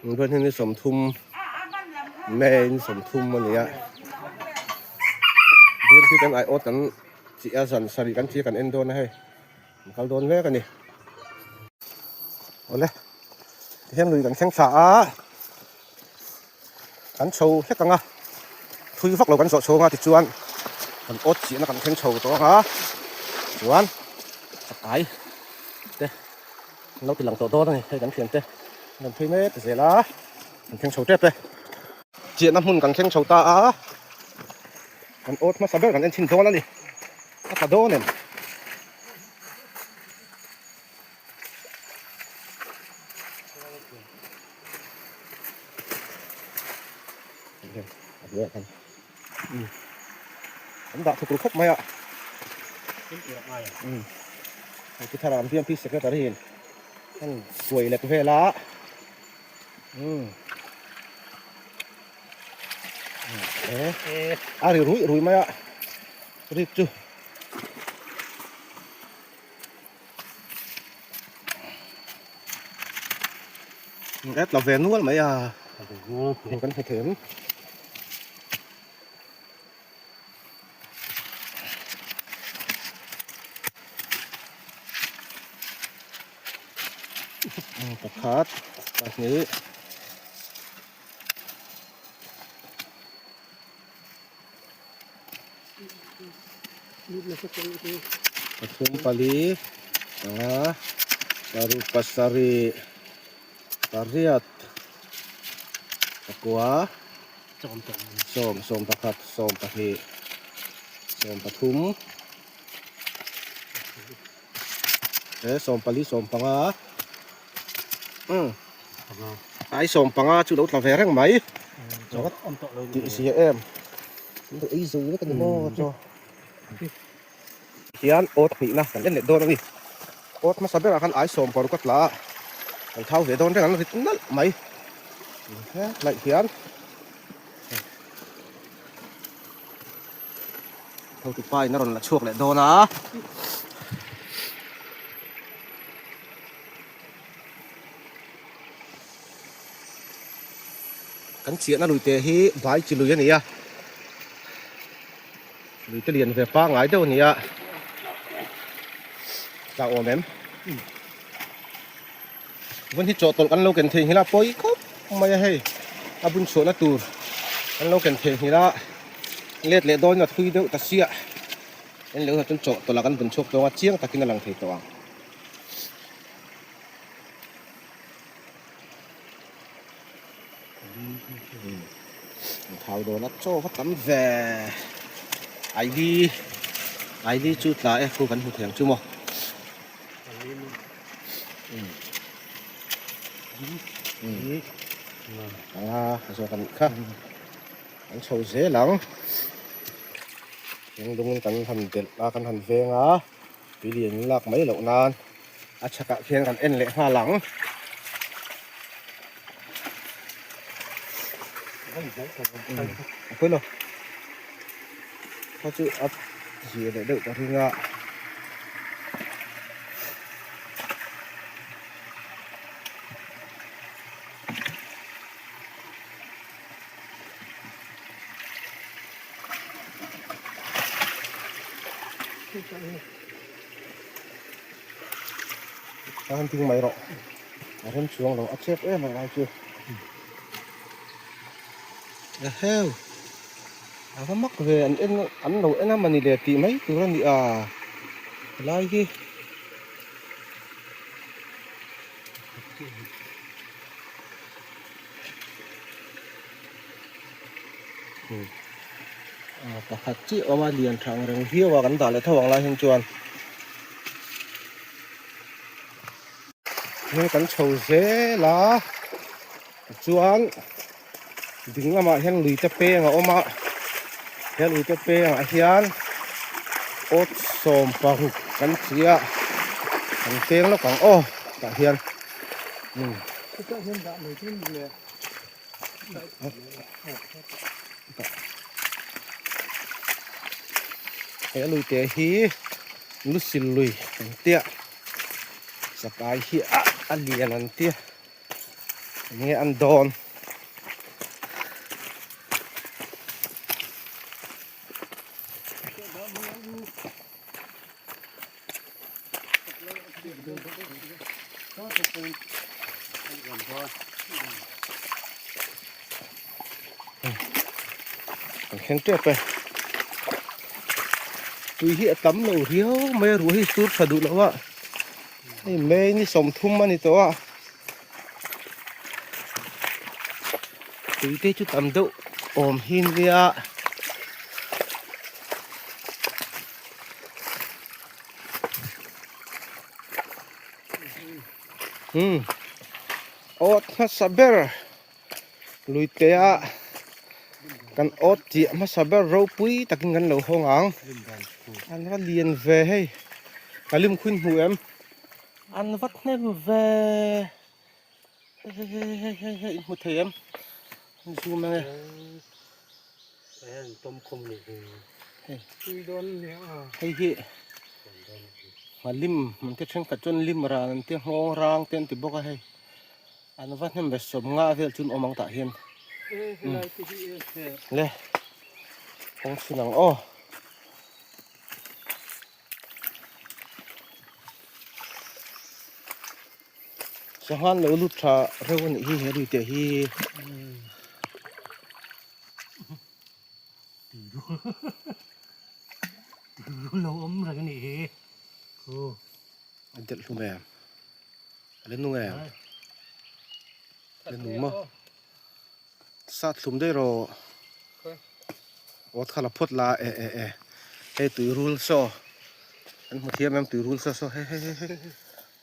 Vawiin hi ni 30 May ni 30 a ni a BMP kan aiawt kan chih a zan sarih kan chih a kan en dawn a hei an kal dawn mek a ni. Awle tihian lui kan thleng thla a kan chho hlek ang a thui vak lo kan zawh chhung a tichuan kan awt chihna kan thleng chho tawh ang a chuan chakai te an lo ti lang tawh dawn a ni hei kan thiante an rawn phei mek zel a kan thleng chho tep e chiahna hmun kan thleng chho ta a kan awt hmasa ber kan en chhin dawn a ni a tla dawn em. An dah thuk ru khawp mai a. Hei pu Thara an BMP secretary in an kuai lek vel a. A ri ruih ruih mai a rik chu. Eng tla ve nual mai a kan hmu thei ang. Pakhat pahnih. Pathum pali panga paruk pasarih pariat pakua sawm sawm pakhat sawm pahnih sawm pathum e sawm pali sawm panga umm ai sawm panga chu lo tla ve reng mai tih zia em ei zo vek a ni maw chaw hian awt hnihna kan en leh dawn a ni awt hmasa berah khan ai sawm paruk a tla a kan thau ve dawn reng an rit nalh mai hetlai hian hotupa in a rawn la chhuak leh dawn a. Kan chiahna lui te hi vai chi lui a ni a, lui te lian ve pangngai deuh a ni a, tla awm em? Vun hi chawhtawlh kan lo ken thei nghilh a pawi khawp mai a hei, a bun chhuahna tur kan lo ken thei nghilh a, let leh dawn in a thui deuh ta siah, en leh hunah chuan chawhtawlh ah kan bun chhuak dawn a chiang takin a lang thei tawh ang. Thau dawn a chaw va tam ve ID ID chu tla e khu kan hmu thei ang chu maw anga zawk a nih kha an chho zel ang eng lungin kan han delh a kan han veng a. Tui lian in lak mai loh nan a chhakah khian kan en leh nghal ang. A pawilo. Kha chu a zia leh deuh ka ring a. An ding mai rawh a rem chuang lo a chep em ang lai chu eheu a va mak ve an en an lo en a mawni le tih mai tur a ni a helai hi. Pakhat chiah awm a lian tha ang reng viau a kan dah leh tho ang lai hian chuan hei kan chho zel a tichuan ding lamah hian lui te peng a awm a he lui te pengah hian awt 16 kan chi a kan peng lawk ang aw tah hian umm. He lui te hi lusil lui an tia chakai hi a lian an tia. Enge an dawn. Kan thleng tep e. Tui hi a tam lo riau mai a ruah hi sur tha duh lo a. Hei May ni 30 a ni tawh a. Tui te chu tam deuh awm hi nia. Hmm. Awt hmasa ber luitea kan awt chiah hmasa ber ropui takin kan lo hawng ang. An va lian ve hei. Ka lim khuin hmu em. An va hnem ve. Hei hei hei hei hei hei in hmu thei em. Zoom ange. Hei hei hi lim an ti thenkhat chuan lim ran an tia nghawng rang te an ti bawk a hei. An va hnem ve 50 vel chu an awm ang tah hian. Le kawng chhun ang aw. Sangha lo lut tha reuh a nih hi he lui te hi. Tui lo awm reng a nih hi. A delh hlum em? A la nung em? A la nung maw? Sat hlum daih rawh. Awt kha la phawt la e e e. Hei tui rul saw. An hmu thiam em tui rul saw saw hei hei hei hei.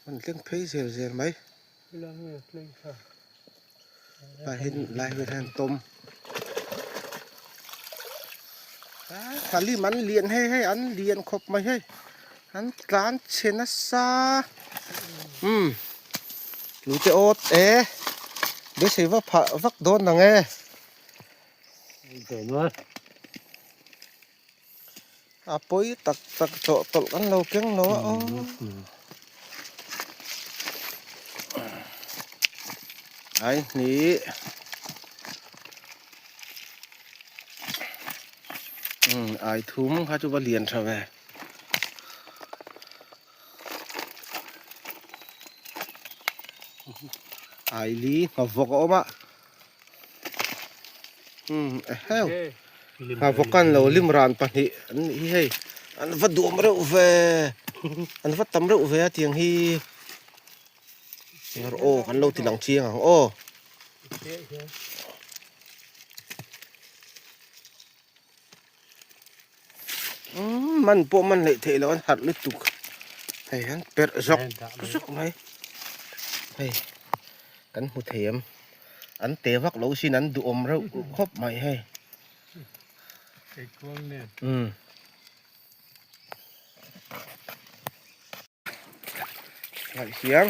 An tleng phei zel zel mai. Lai hin lai vel hian tawm. Thalim an lian hei hei an lian khawp mai hei. An tlan chhe nasa. Umm. Lute awt e. Beisei va phah vak dawn nang e. A pawi tak tak tawh tawlh kan lo keng lo a aw. Ai hnih. Umm ai thum kha chu va lian tha ve. Ai li nghavawk a awm a umm eheu nghavawk an lo lim ran pahnih an nih hi hei an va duam reuh ve an va tam reuh ve a tiang hi aw kan lo ti lang chiang ang aw. Umm man pawh man hleih theih loh an harh lutuk hei an perh zawk zawk mai hei kan hmu thei em an te vak lo sin an duhawm reuh khawp mai hei umm. Ngaihhiam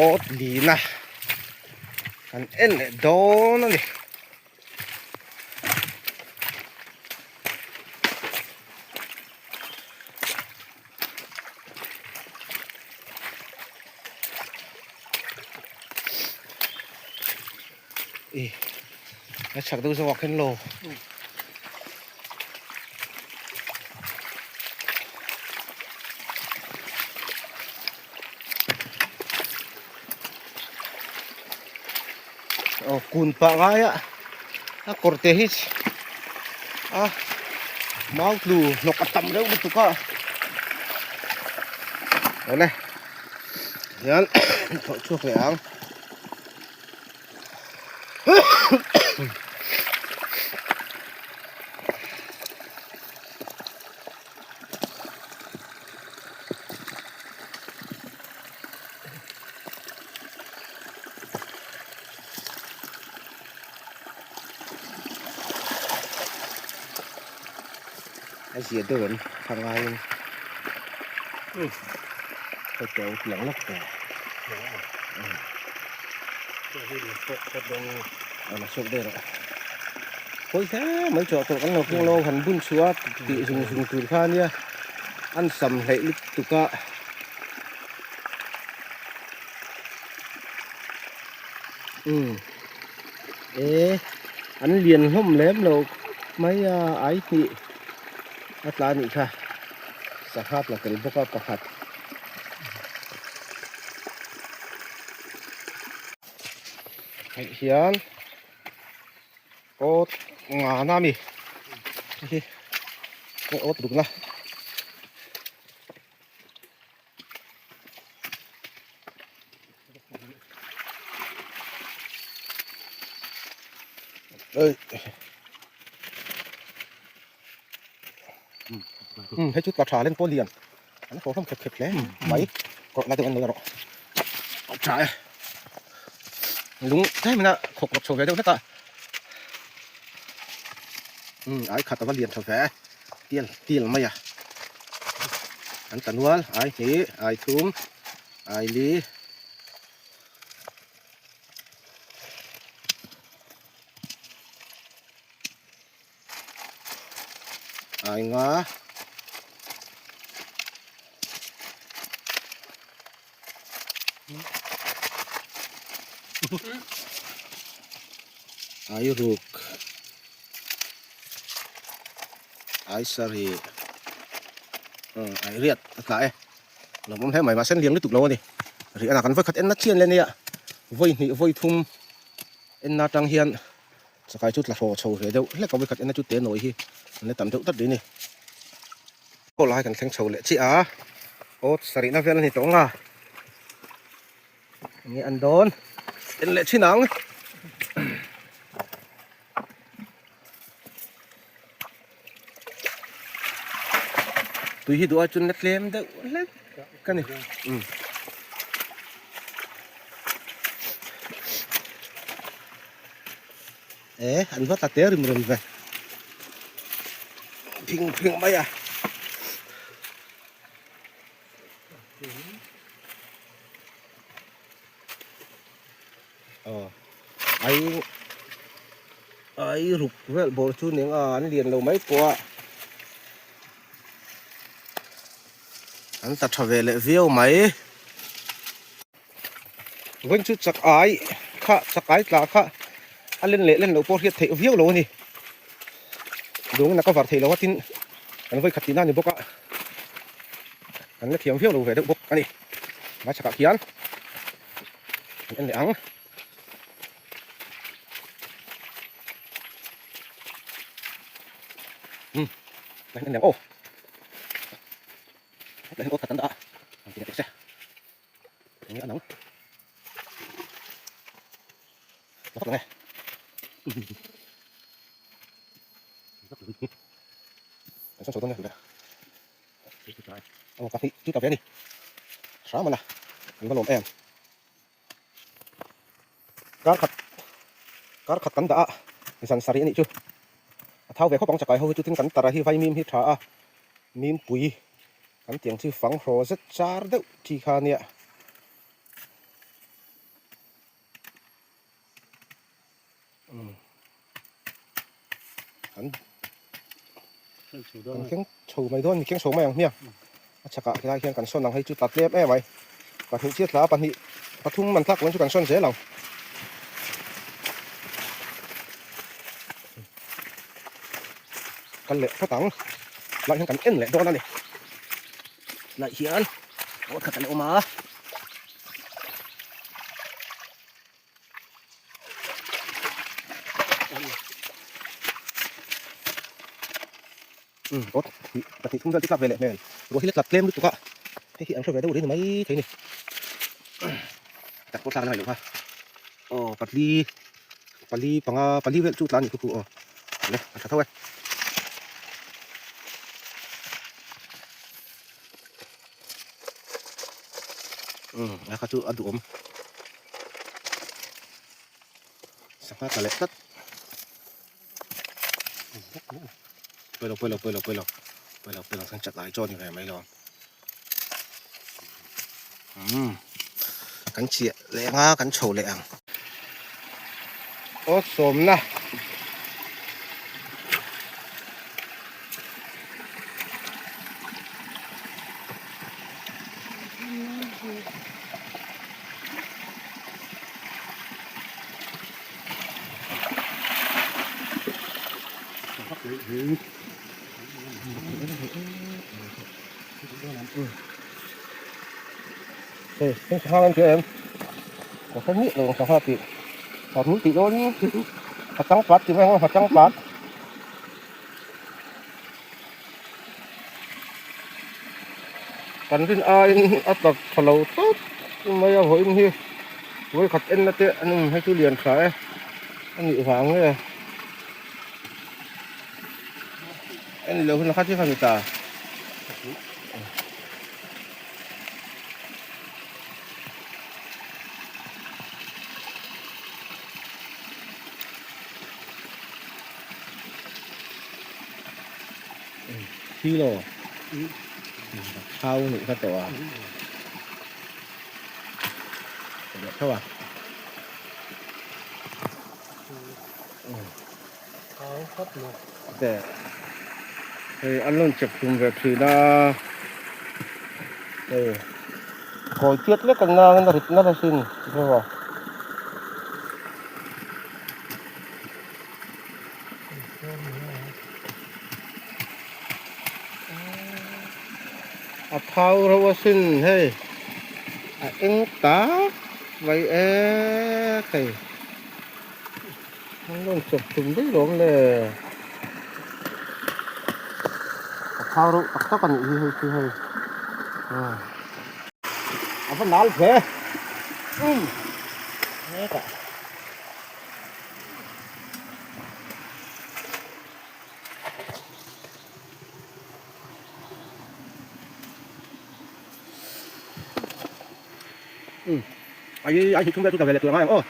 awt lina kan en leh dawn a ni. Ih a chhak deuh zawk ah khan lo. Aw kun pah ngai a a kawr te hi a mau tlu hnawk a tam reuh lutuk a awle hian thawh chhuak leh ang. A zia deuh em tha ngaiin hei teu lang lawk teh. A la chhuak daih rawh. Pawi hle mai chawh tawh kan lo keng lo han bun chhuah a tih zung zung tur kha ania an sam hleih lutuk a. Umm e an lian hlawm lem lo khawp mai a ai hnih a tla anih kha sangha tla tel bawk a pakhat. Hei hian awt ngana a mi hei hi awt rukna. Um hei chu tla tha len pawh lian an haw hlawm khep khep hle mai kawrh la deuh an lo erawh a tha e lung tlem in a khawk rawk chho ve deuh hlek a um ai khat a va lian tha ve. Tial tial mai a an tla nual ai hnih ai thum ai li ai nga ai ruk. Ai saree umm ai riat a tla e lawmawm hle mai mahse an liam lutuk lo a ni rih a kan vawi khat enna chian leh nia vawi hnih vawi thum enna atang hian chakai chu tla hraw chho ve deuh hlek a vawi khat enna chu te nawi hi an la tam deuh tlat rih a ni aw lai kan thleng chho leh chiah a aw sarihna vel a ni tawh ang a enge an dawn en leh thin ang. Tui hi duh ai chuan la tlem deuh hlek ka ni. Um. E, an va tla te rim rem ve. Phing phing mai a. Aw ai ai ruk vel bawr chu ning a an lian lo mai pawh a an ta tha ve leh viau mai vawiin chu chak ai kha chak ai tla kha a len leh len loh pawh hriat theih viau lo a ni dawngin a cover theih loh a tin kan vawi khat tihna a ni bawk a kan la thiam viau lo ve deuh bawk a ni hmai chhakah khian. An en leh ang. Hmm. An en leh ang. Oh. Hetah hian awt khat an dah a. An ti leh teh se. Enge an ang. La vak lang e. An sawn chho dawn nia. Aw pahnih chu ta ve a ni. Hram a la, an va lawm em. Kar khat kar khat kan dah a, zan sarih a nih chu. A thau ve khawp ang chakai ho hi chu tin kan tara hi vaimim hi tha a, mimpui kan tiang chi fang hraw zet char deuh chi kha nia. Kan kan keng chho mai dawn ni keng chho mai ang hmiang a chhakah helai hian kan sawn ang hei chu tla tlem em mai pahnih chiah tla pahnih pathum an tlak chuan chu kan sawn zel ang kal leh phawt ang lai hian kan en leh dawn a ni lai hian awt khat a la awm a. Umm awt hnih pahnih thum vel chu tlak ve leh hmel ruah hi la tlat tlem lutuk a hei hi an hre ve deuh rih ni mai thei ni tak pawh thlak a la ngaih loh kha aw patli pali panga pali vel chu tla a nih khu khu aw le a tha tho e. Umm a kha chu a duhawm sangha tla leh tlat pawilo pawilo pawilo pawilo pawilo pawilo chuan chat lai chaw ni ve mai lo umm kan chiah leh anga kan chho leh ang aw sawmna. Hei heng sangha an tia em ka hre miah lo ang sangha tih a rul tih dawn in a chang pat tih mai ang a chang pat. Kan rin aiin a tla tha lo tawp mai a vawiin hi vawikhat en na te an awm hei chu lian tha e a nih vang nge en lo hun a kha chu kha ni ta. Kilo thau nih kha tawh a tho a thau khawp mai te hei an rawn chep tum ve thin a hei kawi chiat lek an nangin a rit nalh asin tiraw. A phau reuh asin hei a eng tak mai ek hei an rawn chawp tum daih lawm le a phau reuh tak tak a nih hi hei chu hei a va nal hle um hetah. Ai ai thum vel chu ka ve leh tur angai ang aw.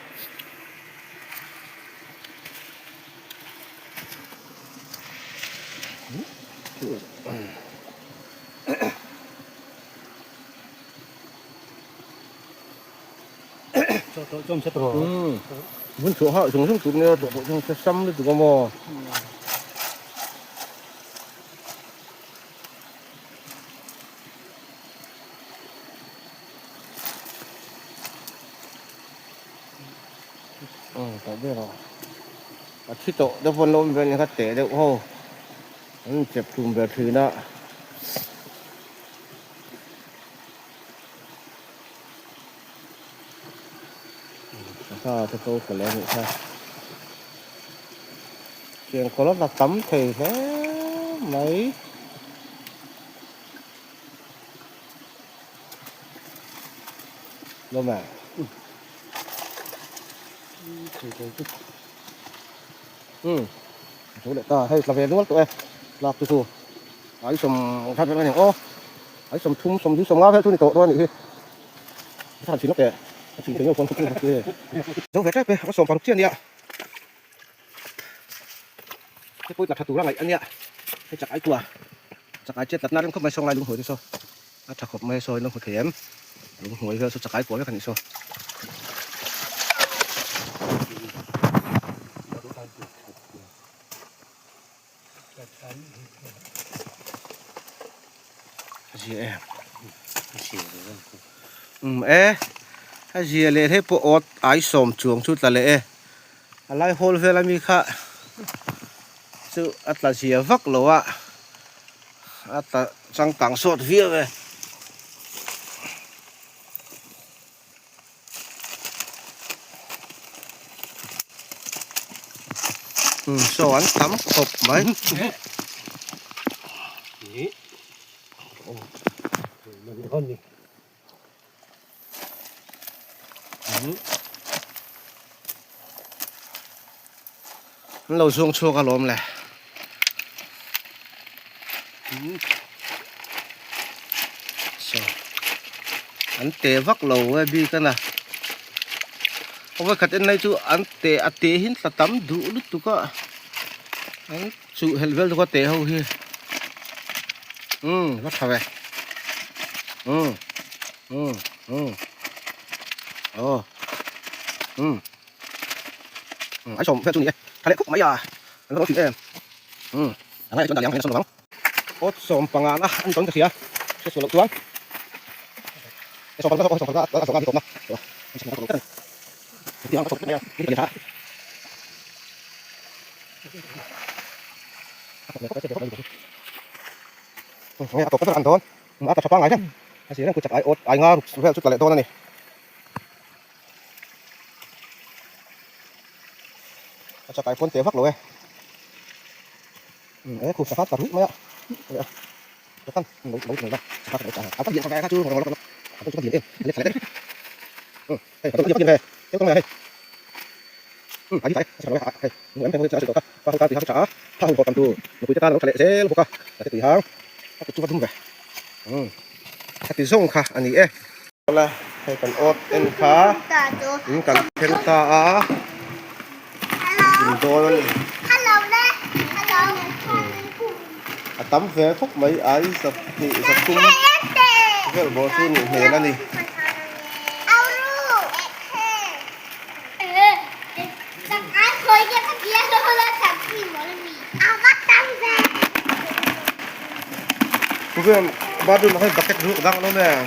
Vun chhuah hah zung zung tur nia tawh tawh chuan se sam lutuk a maw. Tah ber a a thi tawh deuh pawn lo awm ve a ni kha teh deuh ho an chep hlum ve thin a. Sangha te pawh ka leh anih kha tiang kawlh a la tam thei hle mai. Lawm e. Umm chu leh ta hei tla ve nual tawh e tlak chu chu ai sawm khat vek a ni aw. Ai 30 20 30 vel chu ni tawh dawn a nih hi. A than thin lawk teh. A chin thei ngeuh pawn khawp e. Zo ve tep e, a 16 chiah a nia. Hei pawh tla tha tur a ngaih a nia. Hei chak ai kua. Chak ai chet tlatna reng khawp mai saw ngai lung hnuai te saw. A tha khawp mai saw in lo hmu thei em. Lung hnuai vel saw chak ai kua vek a nih saw. A zia em um e a zia leh hle pawh awt ai sawm chuang chu tla leh e a lai hawl vel ami kha chu a tla zia vak lo a a tla changkang sawt viau e. Um saw an tam khawp mai. An lo zuang chhuak alawm le. Saw an te vak lo e bik a na. A vawikhat en lai chu an te a te hi an tla tam duh lutuk a an chuh helh vel deuh a te ho hi umm va tha ve umm umm umm aw umm ai sawm vel chu ni e tha leh khawp mai a an va lo thin em umm a ngai chuan dah liang hian a sawm lo ang. Awt 15 na a ni tawhin ka hria hriat sual loh chuan 15 aw 15 a zawh a ni tawp na Nge a tawp ta ber an dawn a tla tha pangngai reng a si reng ku chak ai awt ai nga ruk vel chu tla leh dawn a ni. A chak ai pawn te vak lo e e khu sangha tla ruih mai a a kan lo lo lo sangha lo a ka dian sangha chu lo lo lo a chu ka dian em a lek lek hei ka dian ve hei tawng mai hei a di fai a lo hei mu em em chu a ka pa ho ta tui hang tha a pa ho tam tu nupui te tan lo tha leh zel bawk a a te tui hang a kut chu va dum ve a ti zawng kha a ni e. Awle hei kan awt en kha in kan thleng ta a in dawn a ni a tam ve khawp mai ai 200 300 vel bawr chu nih hmel a ni. Khawvel bathroom ah khan bucket ruk dang an awm em?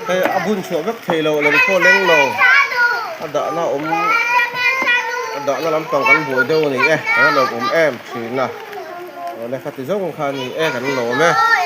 Hei a bun chhuah vek thei lo lem pawh leng lo a dahna awm a dahna lampang kan buai deuh a ni e kan lawm awm em thin a. Awle khati zawng kha a ni e kan lawm e.